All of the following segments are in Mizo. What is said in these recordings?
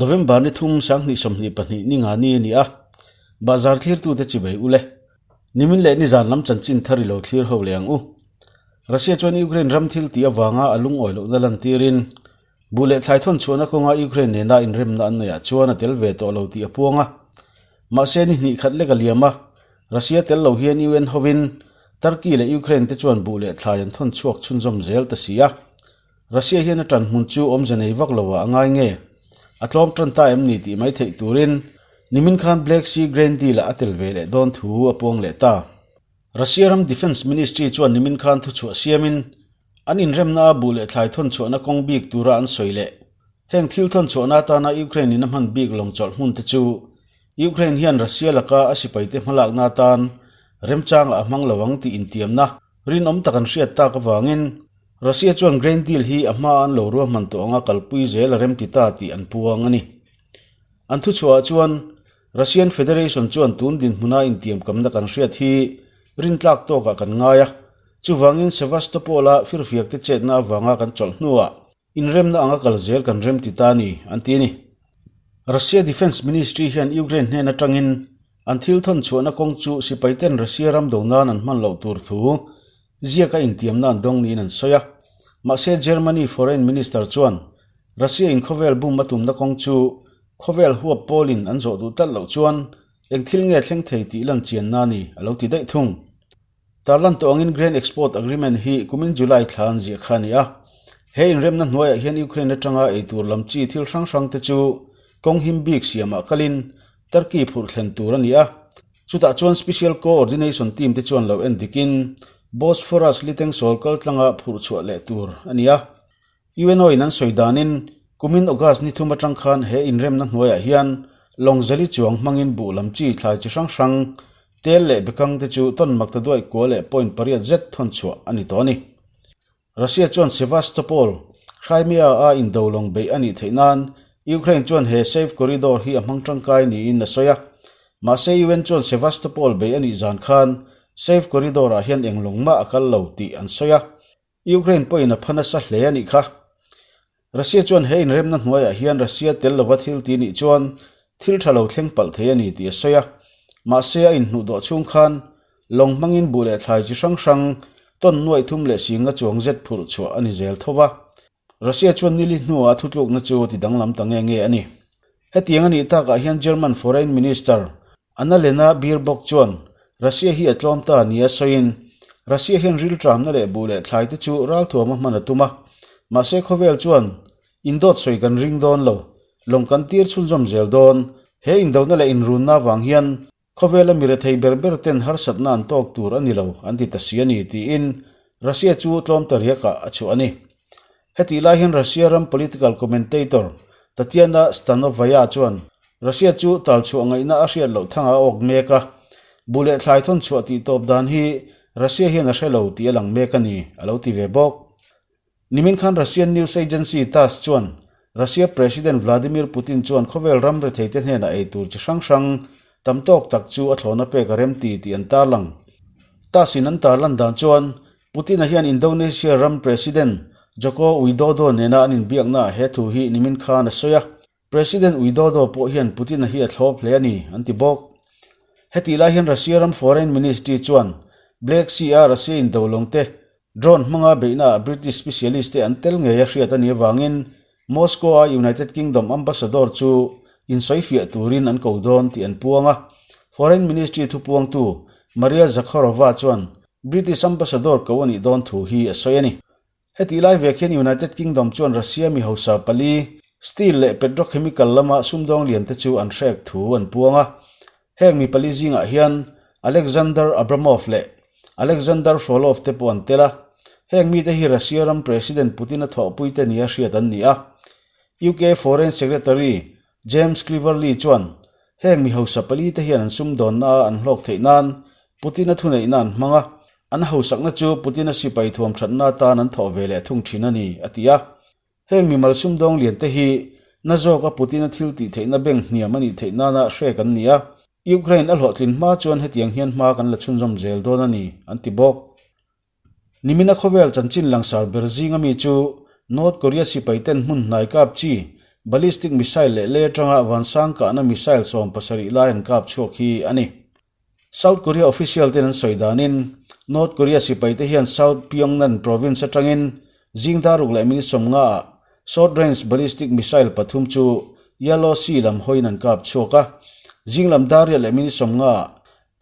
November ni thum 2022 ni nga ni a ni a, bahzar thlirtute chibei ule. Nimin leh nizan lam chanchin thar i lo thlir ho leh ang u. Russia chuan Ukraine ram thil tih avanga a lungawi lohna lantirin buh leh thlai thawn chhuahna kawnga Ukraine nena inremna an neihah chuan a tel ve tawh lo tih a puang a. Mahse ni hnih khat lek a liam a, Russia tel lo hian UN hovin Turkey leh Ukraine te chuan buh leh thlai an thawn chhuak chhunzawm zel ta si a. Russia hian a tan hmun chu awmze nei vak lo ah a ngai nge? A tlawm tan ta em ni tih mai theih turin nimin khan Black Sea Grain Deal ah a tel ve leh dawn thu a puang leh ta. Russia ram Defence Ministry chuan nimin khan thuchhuah siamin an inremna a buh leh thlai thawn chhuahna kawng bik tura an sawi leh heng thil thawn chhuahna atana Ukraine in a hman bik lawng chawlh hmun te chu Ukraine hian Russia laka a sipaite hmalakna atan remchangah a hmang lo ang tih intiamna rinawm tak an hriat tak avangin Russia chuan Grain Deal hi a hma an lo ruahman tawh anga kalpui zel a remti ta tih an puang a ni. An thuchhuahah chuan Russian Federation chuan tun dinhmuna intiamkamna kan hriat hi rintlak tawkah kan ngai a, chuvangin Sevastopol-a firfiakte chetna avanga kan chawlh hnuah inremna anga kal zel kan remti ta a ni, an ti a ni. Russia Defence Ministry hian Ukraine hnen atangin an thil thawn chhuahna kawng chu sipaiten Russia ram do nan an hman loh tur thu Ziaka intiamna an dawng niin an sawi a. Mahse Germany Foreign Minister chuan Russia in khawvel bum a tumna kawng chu khawvel huap pawlin an zawh duh tlat loh chuan eng thil nge thleng thei tih lan chianna a ni a lo ti daih thung. Tarlan tawh angin Grain Export Agreement hi kumin July thla an ziah kha a ni a. He inremna hnuaiah hian Ukraine atanga eitur lam chi thil hrang hrangte chu kawng him bik siamah kalin Turkey phurh thlen tur a ni a. Chutah chuan Special Co-ordination Team te chuan lo en dikin Bosphorus litengsawl kaltlanga phurh chhuah leh tur a ni a. UNO in an sawi danin kumin August ni thum atang khan he inremna hnuaiah hian lawng zali chuang hmangin buh lam chi thlai chi hrang hrang, tel leh bekang te chu tawn makta duaih kua leh point pariat zet thawn chhuah a ni tawh a ni. Russia chuan Sevastopol, Crimea-a indo lawng beih a nih theih nan Ukraine chuan he safe corridor hi a hmang tangkai niin a sawi a. Mahse UN chuan Sevastopol beih a nih zan khan safe corridor-ah hian eng lawng mah a kal lo tih an sawi a. Ukraine pawhin a pha nasa hle a nih kha. Russia chuan he inremna hnuaiah hian Russia tel lova thil ti nih chuan thil tha lo thleng palh thei a ni tih a sawi a. Mahse a inhnuh dawh chhung khan lawng hmangin buh leh thlai chi hrang hrang tawn nuaih thum leh singa chuang zet phurh chhuah a ni zel tho va. Russia chuan nili hnuah a thutlukna chu ti danglam ta nge nge a ni. Hetiang a nih takah hian German Foreign Minister Annalena Baerbock chuan Russia hi a tlawm ta nia sawiin, Russia hian rilṭamna leh buh leh thlai te chu ralthuam a hman a tum a, mahse khawvel chuan indawt sawi kan ring dawn lo, lawng kan tir chhunzawm zel dawn. He indona leh inrunna avang hian khawvela mi rethei ber ber ten harsatna an tawk tur a ni lo an ti ta si a ni tiin Russia chu tlawm ta riakah a chhuah a ni. Hetih lai hian Russia ram political commentator Tatiana Stanovaya chuan Russia chu tal chhuah ngaihna a hriat loh thanga a awk mek a, bu leh thlai thawn chhuah tih tawp dan hi Russia hian a hre lo tih a lang mek a ni, a lo ti ve bawk. Nimin khan Russian news agency Tass chuan Russia President Vladimir Putin chuan khawvel ram retheite hnenah ei tur chi hrang hrang tam tawk tak chu a thlawna pek a remti tih an tarlang. Tass in an tarlan dan chuan Putin-a hian Indonesia ram President Joko Widodo nena an inbiaknaah he thu hi nimin khan a sawi a. President Widodo pawh hian Putin-a hi a thlawp hle a ni, an ti bawk. Hetih lai hian Russia ram Foreign Ministry chuan Black Sea-a Russia indo lawngte drone hmanga beihnaah British specialist te an tel ngei a hriat a nih avangin Moscow-a United Kingdom ambassador chu insawifiah turin an ko dawn tih an puang a. Foreign Ministry thupuangtu Maria Zakharova chuan British ambassador ko a nih dawn thu hi a sawi a ni. Hetih lai vek hian United Kingdom chuan Russia mi hausa pali, steel leh petrochemical lama sumdawng lian te chu an hrek thu an puang a. Heng mi pali zingah hian Alexander Abramov leh Alexander Frolov te pawh an tel a. Heng mite hi Russia ram President Putin-a thawhpui te nia hriat an ni a. UK Foreign Secretary James Cleverly chuan heng mi hausa pali te hian an sumdawnna a an hlawk theih nan Putin-a thuneihna an hmang a, an hausakna chu Putin-a sipai thuam thatna atan an thawh ve leh thung thin a ni, a ti a. Heng mimal sumdawng lian te hi na zawka Putin-a thil tih theihna bank hniam a nih theih nana hrek an ni a, Ukraine a hlawhtlin hma chuan hetiang hian hma kan la chhunzawm zel dawn a ni, an ti bawk. Nimina khawvel chanchin langsar ber zinga mi chu North Korea sipaiten hmun hnai kap chi Ballistic missile leh lei atanga vansang kahna missile 70 lai an kap chhuak hi a ni. South Korea official ten an sawi danin North Korea sipaite hian South Pyongan province atangin zing daruk leh minute 50 ah short range ballistic missile pathum chu Yellow Sea lam hawiin an kap chhuak a. Zing lam dar riat leh minute 50 ah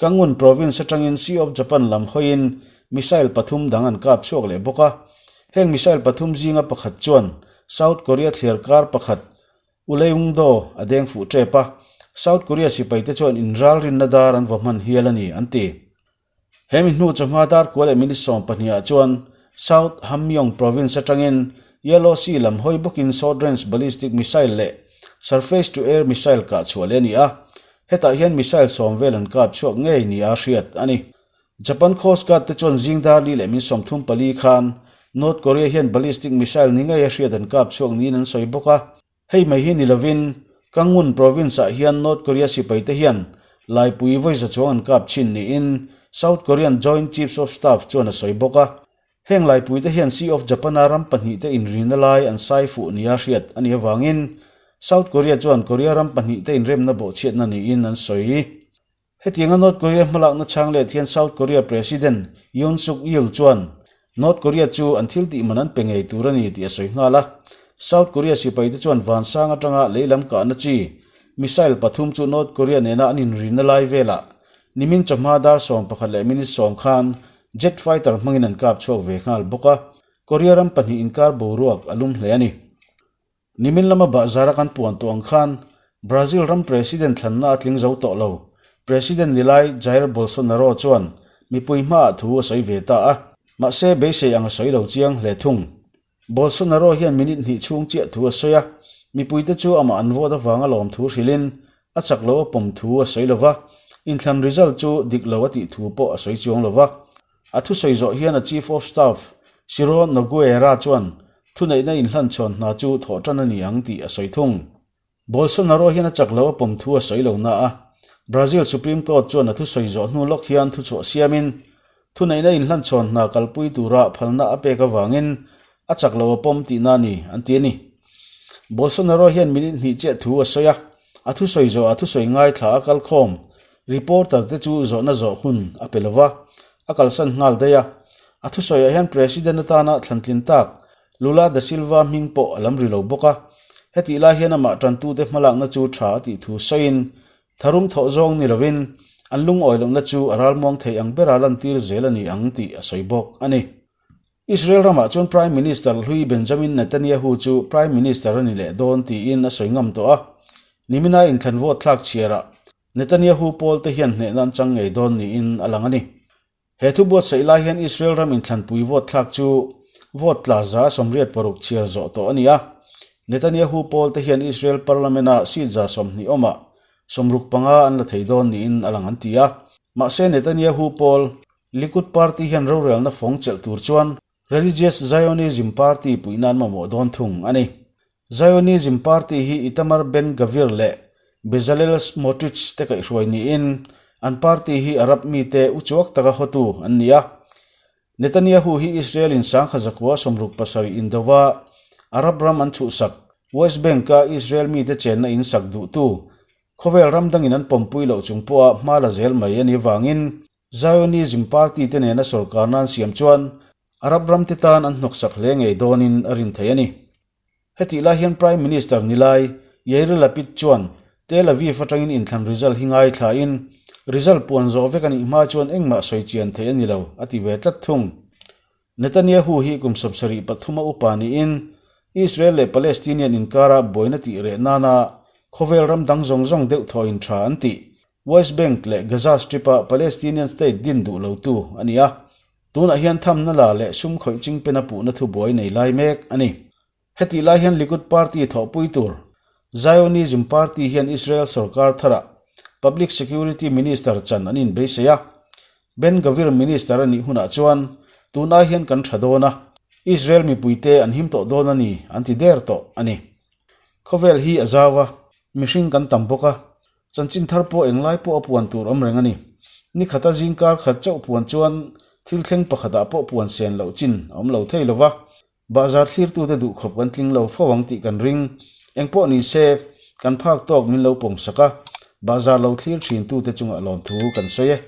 Gangwon province atangin Sea of Japan lam hawiin missile pathum dang an kap chhuak leh bawk a. Heng missile pathum zinga pakhat chuan South Korea thliar kar pakhat Ulleungdo a deng fuh tep a, South Korea sipaite chuan inralrinna dar an va hman hial a ni, an ti. He mi hnu chawhma dar kua leh minute 12 ah chuan South Hamgyong province atangin Yellow Sea lam hawi bawkin short range ballistic missile leh surface to air missile kah chhuah leh a ni a, hetah hian missile 10 vel an kap chhuak ngei nia hriat a ni. Japan Coast Guard te chuan zing dar li leh min 34 khan North Korea hian ballistic missile ni ngei a hriat an kap chhuak niin an sawi bawk a. Hei mai hi ni lovin Gangwon province ah hian North Korea sipai te hian laipui vawi za chuang an kap thin niin South Korean Joint Chiefs of Staff chuan a sawi bawk a. Heng laipui te hian Sea of Japan-a ram pahnih te inrina lai an sai fuh nia hriat a nih avangin South Korea chuan Korea ram pahnih te inremna bawhchhiatna niin an sawi. Hetianga North Korea hmalakna chhang let hian South Korea President Yoon Suk Yeol chuan North Korea chu an thil tih man an pe ngei tur a ni tih a sawi nghal a. South Korea sipaite chuan vansang atanga lei lam kahna chi missile pathum chu North Korea nena an inrina lai velah nimin chawhma dar 11 leh minute 10 khan jet fighter hmangin an kap chhuak ve nghal bawk a. Korea ram pahnih inkar boruak a lum hle a ni. Nimin lama bahzara kan puan tawh ang khan Brazil ram President thlanna a tling zo tawh lo. President ni lai Jair Bolsonaro chuan mipui hmaah thu a sawi ve ta a, mahse beisei ang a sawi lo chiang hle thung. Bolsonaro hian minute hnih chhung chiah thu a sawi a, mipuite chu amah an vote avanga lawm thu hrilhin a chak lo a pawm thu a sawi lo va, inthlan result chu dik lo a tih thu pawh a sawi chuang lo va. A thusawi zawh hian a Chief of Staff Ciro Nogueira chuan Thuneihna inhlanchhawn hna chu thawh tan a ni ang tih a sawi thung. Bolsonaro hian a chak lo a pawm thu a sawi lo na a, Brazil Supreme Court chuan a thusawi zawh hnu lawk hian thuchhuah siamin thuneihna inhlanchhawn hna kalpui tura phalna a pek avangin a chak lo a pawm tihna a ni an ti a ni. Bolsonaro hian minute hnih chiah thu a sawi a, a thusawi zawhah thusawi ngaithla a kalkhawm reporter te chu zawhna zawh hun a pe lo va, a kalsan nghal daih a. A thusawiah hian President atana thlantlin tak Lula da Silva hming pawh a lam ri lo bawk a. Hetih lai hian amah tantute hmalakna chu tha a tih thu sawiin tharum thawh zawng ni lovin an lungawi lohna chu a ralmuang thei ang bera lantir zel a ni ang tih a sawi bawk a ni. Israel ramah chuan Prime Minister hlui Benjamin Netanyahu chu Prime Minister a ni leh dawn tiin a sawi ngam tawh a. Nimina inthlan vote thlak chhiarah Netanyahu pawl te hian hnehna an chang ngei dawn niin a lang a ni. He thu buatsaih lai hian Israel ram inthlanpui vote thlak chu vote tla 86 chhiar zawh tawh a ni a. Netanyahu pawl te hian Israel Parliament-a seat 20 awmah 65 an la thei dawn niin a lang an ti a. Mahse Netanyahu pawl Likud Party hian rorelna fawng chelh tur chuan Religious Zionism Party puihna an mamawh dawn thung a ni. Zionism Party hi Itamar Ben-Gvir leh Bezalel Smotrich te kaihhruai niin an party hi Arab mite uchuak taka hotu an ni a. Netanyahu hi Israel-in 1967 indova Arab ram an chhuhsak West Bank-a Israel mite chenna in sak duhtu khawvel ram dangin an pawmpui loh chung pawha hma la zel mai a nih avangin Zionism party te nena sorkarna an siam chuan Arab ram te tan an hnawksak hle ngei dawnin a rin thei a ni. Hetih lai hian Prime Minister ni lai Yair Lapid chuan Tel Aviv atangin inthlan result hi ngaithlain result puan zawh vek a nih hma chuan engmah sawi chian theih a ni lo a ti ve tlat thung. Netanyahu hi kum 73 a upa niin Israel leh Palestinian inkara buaina tih reh nana khawvel ram dang zawng zawng deuh thawhin tha an tih West Bank leh Gaza Strip-a Palestinian state din duh lotu a ni a, tunah hian thamna la leh sum khawih chingpena puhna thubuai nei lai mek a ni. Hetih lai hian Likud Party thawhpui tur Zionism Party hian Israel sorkar tharah Public Security Minister chan an inbeisei a, Ben Gvir Minister a nih hunah chuan tun ai hian kan tha dawn a, Israel mipuite an him tawh dawn a ni an ti der tawh a ni. Khawvel hi a zau a, mihring kan tam bawk a, Chanchin thar pawh englai pawh a puan tur awm reng a ni. Ni khata zing kar khat chauh puan chuan thil thleng pakhatah pawh puan sen loh chin a awm lo thei lo va, bahzar thlirtute duhkhawp kan tling lo fo ang tih kan ring. Engpawh ni se, kan phak tawk min lo pawm sak a, bahzar lo thlir thin tute chungah lawmthu kan sawi e.